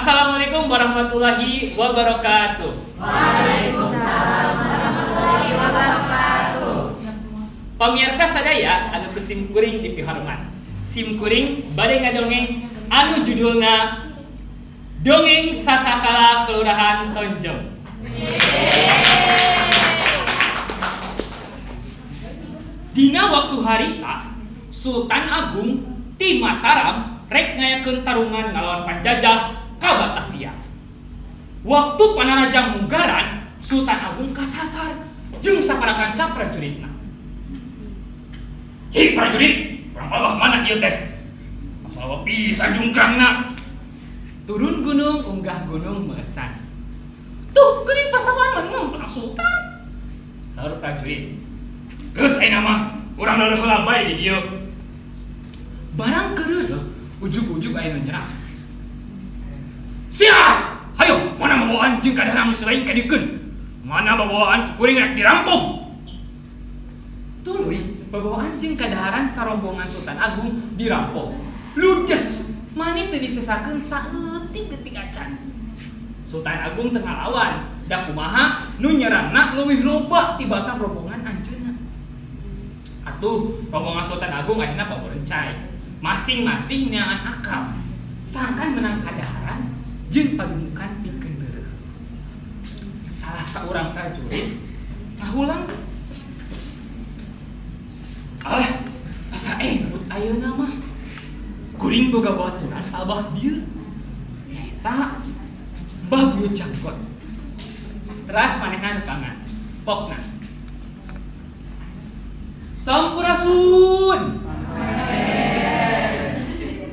Assalamualaikum warahmatullahi wabarakatuh. Waalaikumsalam warahmatullahi wabarakatuh. Pemirsa sadaya anu ku sim kuring dipihormat. Sim kuring bade ngadongeng anu judulna Dongeng Sasakala Kelurahan Tonjong. Dina waktu harita Sultan Agung ti Mataram rek ngayakeun tarungan ngalawan panjajah ka Batavia. Waktu panarajang munggaran, Sultan Agung kasasar jeung sapara kanca prajuritna. Hi prajurit, urang Allah mana ieu teh? Masalah pisan jungkrangna. Turun gunung, unggah gunung meesan. Tuh, geuning pasawan mah ngemplang Sultan. Saur prajurit. Geus ayeuna mah urang leureun heula bae di dieu. Barang keureuh ujug-ujug aya nu nyerang. Siap! Hayo, mana babawaan jeung kadaharan nu lain kadikeun? Mana babawaan ku kuring rek dirampok? Tuluy babawaan jeung kadaharan sarombongan Sultan Agung dirampok. Ludes, maneh teu disesakeun saeutik-eutik acan. Sultan Agung teu ngalawan, da kumaha nu nyerangna leuwih loba tibatan rombongan anjeunna. Atuh rombongan Sultan Agung akhirna paborencai. Masing-masing neangan akal. Sangkan menang kadaharan jeung padumukan pikeun deureuh. Salah saurang prajurit ngahulang, "Alah, asa emut ayeuna mah. Kuring boga baturan abah dieu. Nyaeta Mbah Buyut Janggot." Teras manehna nu pangan. Pokna. Sampurasun.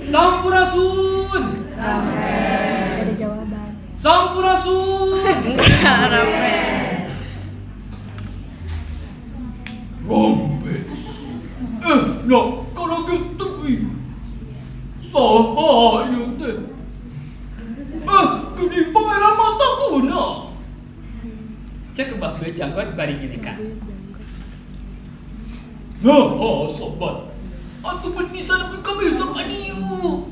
Sampurasun. Ada jawaban. Sampurasun. Rampes. Rompes. No, kalau gitu ih. Saha ieu teh? Geuning pangeran mata guna. Cek Mbah Buyut Janggot bari nyelikan. Nah, oh, sobat. Atuh bet bisa nepi ka bisa ka dieu.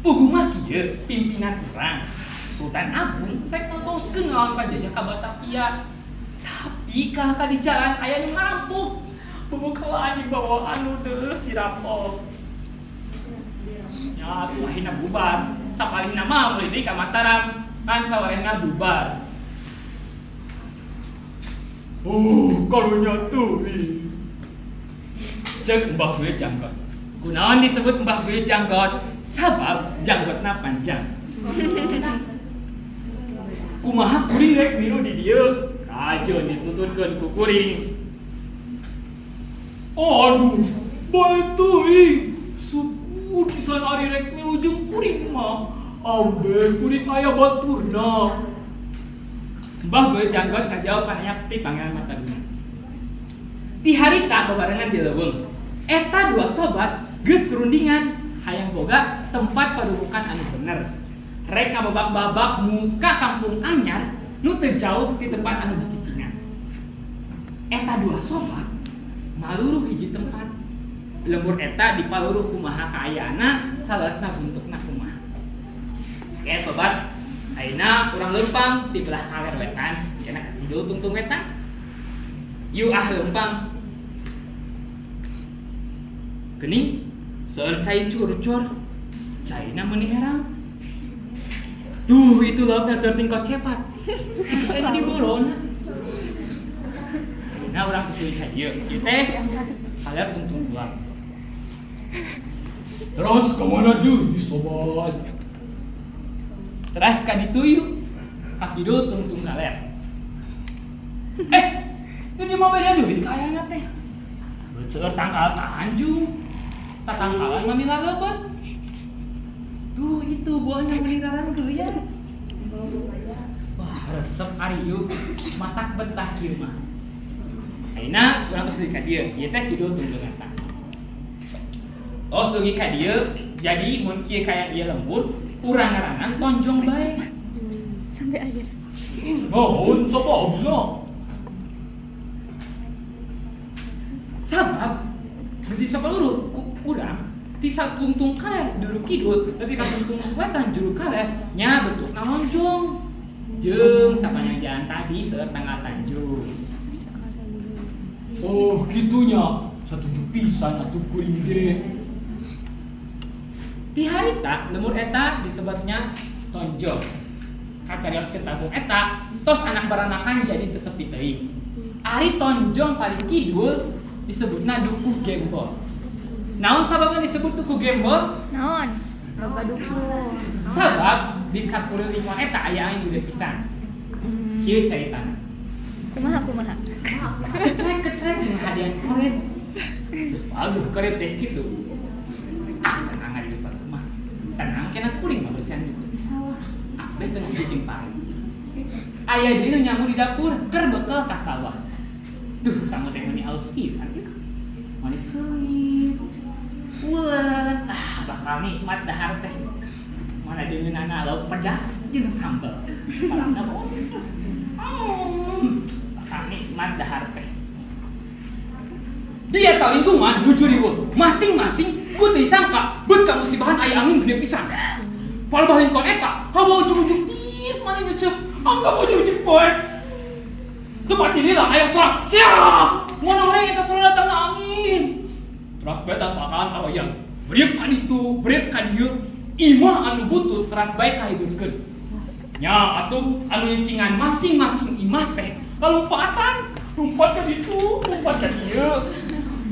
Puguh mah kieu pimpinan urang. Sultan Agung rek notoskeun ngalawan panjajah ka Batavia. Tapi kalah ka di jalan aya nu ngarampok. Bebekalan dibawaan ludes dirampok. Ya, atuh akhirna bubar. Sapalihna mah mulai deui ka Mataram, kan sawarehna bubar. Oh, karunya tuh. Cek Mbah Buyut Janggot. Kunaon disebut Mbah Buyut Janggot? Sabab janggotna panjang. Kumaha kuring rek milu di dieu? Kajeun dituturkeun ku kuring. Aduh, bae teuing. Syukur pisan ari rek milu jeung kuring mah. Ambe kuring aya baturna. Mbah Buyut Janggot ngajawab pananya ti Pangeran Martaguna. Ti harita babarengan di leuweung. Eta dua sobat geus rundingan hayang boga tempat padukukan anu bener. Rek ngababak-babak muka kampung anyar nu teu jauh ti tempat anu dicicingan. Eta dua sobat maluruh hiji tempat. Lembur eta dipaluruh kumaha kaayaanna saleresna bentukna kumaha. Oke sobat, ayeuna urang leumpang di belah kaler wetan, kena ka kidul tungtung wetan. Yuk ah leumpang. Geuning seueur cai curcor, caina meuni herang. Tuh itu lauknya seueur tingkot cepat. Siga di bolona. Nah urang tos ka dieu, ieu teh kaler tungtung kulon. Terus kemana deui sobat? Teras ka ditu yuk. Ka kidul tungtung kaler. Ini mah beda deui kaayana teh. Seueur tangkal tanjung. Tatangkalan mah milaleubeut. Tuh itu buahnya meuni rarangkeun. Wah, resep ari yuk. Matak betah ieu mah. Ayeuna urang tos ka dieu. Ieu teh kidul tungtung eta. Tos dugi ka dieu, jadi mun kieu kaya ieu lembur, urang ngaranan tonjong bae. Sampai akhir. Naon sababna? Sabab geus disapaluruh ku urang Ti satungtung kaler juru kidul nepi ka tungtung wetan juru kaler nya bentukna lonjong. Jeung sapanjang jalan tadi seueur tanggal tanjung. Oh, gitunya. Satuju pisan atuh kuring ge. Ti harita lembur eta disebutnya tonjong. Kacarios tabung eta tos anak baranakan jadi teu sepi teuing. Ari tonjong paling kidul disebutna Dukuh Gembol. Naon sababna disebut Dukuh Gembol? Naon? Loba dukuh. Sabab di sakuriling eta aya angin gede pisan. Kieu caritana. Kumaha kumaha? Kecrek-kecrek jeung hadian koret. Geus paguh koret teh kitu. Ah, tenang ari geus paguh mah. Tenang kena kuring mah bersihan nyukut di sawah. Abeh tengah jeung pare. Aya deui nu nyangu di dapur keur bekel ka sawah. Duh, sangu teh meuni alus pisan ieu. Meuni seungit. Pulen, ah bakal nikmat dahar teh. Mana deungeunana lauk pedah jeung sambel. Palangna bau. Bakal nikmat dahar teh. Di eta lingkungan nuju riweuh, masing-masing ku teu disangka beut ka musibahan aya angin gede pisan. Palebah lingkungan eta, hawa ujug-ujug tiis maneh ngecep, angka ujug-ujug poek. Tepat inilah aya suara siap. Mana orang eta suara datangna angin. Teras bae tatakan aroyan. Beriek ka ditu, beriek ka dieu. Imah anu butut teras bae kahibutkeun. Nya atuh anu nyicingan masing-masing imah teh lalompatan, lompat ka ditu, lompat ka dieu.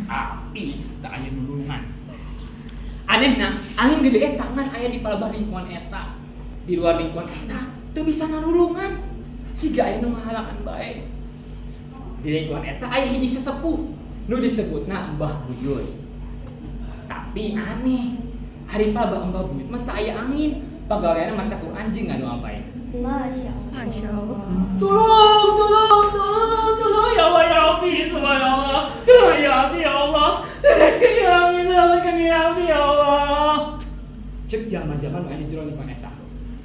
Api teu aya nulungan. Anehna, angin gede eta ngan aya di palebah lingkungan eta. Di luar lingkungan eta teu bisa nalulungan. Siga aya nu ngahalangan bae. Di lingkungan eta aya hiji sesepuh nu disebutna Mbah Buyut. Tapi aneh, hari palebah Mbah Buyut mah teu aya angin, pagaweanna maca Quran jeung ngadoa bae. Masya Allah. Masya Allah. Tolong, tolong, tolong, tolong, ya Allah, ya Rabbi, subhanallah. Tolong, ya Rabbi, ya Allah. Selamatkan ya Rabbi, selamatkan ya Rabbi, ya Allah. Cek zaman-zaman aya di jero lingkungan eta.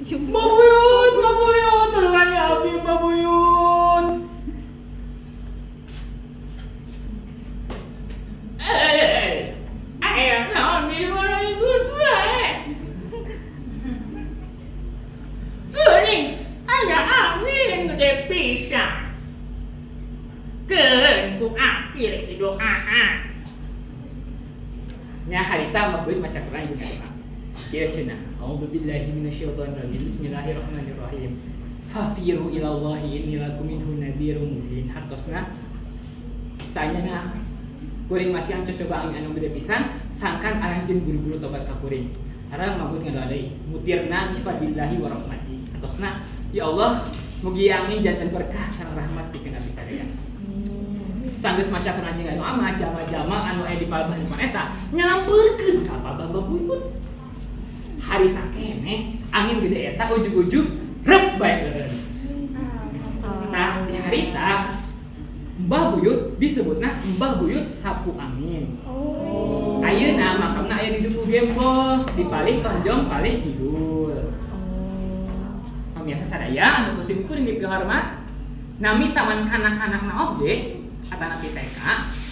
Mbah Buyut, Mbah Buyut, tolongan ya Rabbi, Mbah Buyut. Eh, ayo, naon di mana ribut bae. Geuning, aya angin gede pisan. Keun ku aki rek didoaan. Nya harita Mbah Buyut maca Quran jeung doa. Kieu cenah, A'udzubillahi minasyaitonirrajim. Bismillahirrahmanirrahim. Fafiru ilallahi inni lakum minhu nadhirun mubin. Hartosna saenyana kuring masih coba angin anu gede pisan sangkan aranjeun buru-buru tobat ka kuring. Sareng Mbah Buyut ngadoa deui, mutirna bi fadlillahi wa rahmati. Hartosna ya Allah, mugi angin janten berkah sareng rahmat pikeun abdi sadaya. Sanggeus maca Quran jeung anu ama jalma-jalma anu aya di palebah lingkungan eta nyalampeurkeun ka palebah Mbah Buyut. Harita keneh angin gede eta ujug-ujug rep bae eureun. Tah di harita Mbah Buyut disebutna Mbah Buyut Sapu Angin. Oh. Ayeuna makamna aya di Dukuh Gembol, di palih Tonjong palih kidul. Pamiarsa sadaya anu ku sim kuring dipihormat, nami taman kanak-kanakna oge atanapi TK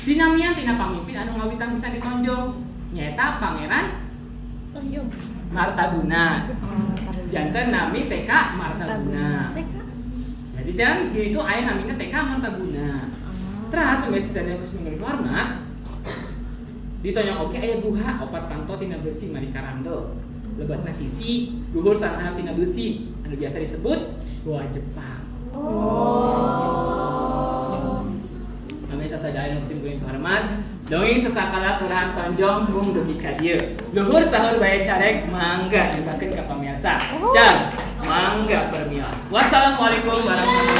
dinamian tina pamimpin anu ngawitan pisan di Tonjong nyaeta Pangeran Tonjong. Martaguna. Janten nami TK Martaguna. TK. Jadi kan di itu aya namina TK Martaguna. Terus pemirsa sadaya anu kuring dipihormat, di Tonjong oge aya guha opat panto tina besi mari karandel. Lebatna sisi luhur sareng handap tina besi anu biasa disebut Goa Jepang. Oh. Pemirsa sadaya anu kuring dipihormat, dongeng sasakala Kelurahan Tonjong mung dugi ka dieu. Luhur sahur bae carek mangga nyuguhkeun ka pamirsa. Cang, mangga permios. Wassalamualaikum warahmatullahi.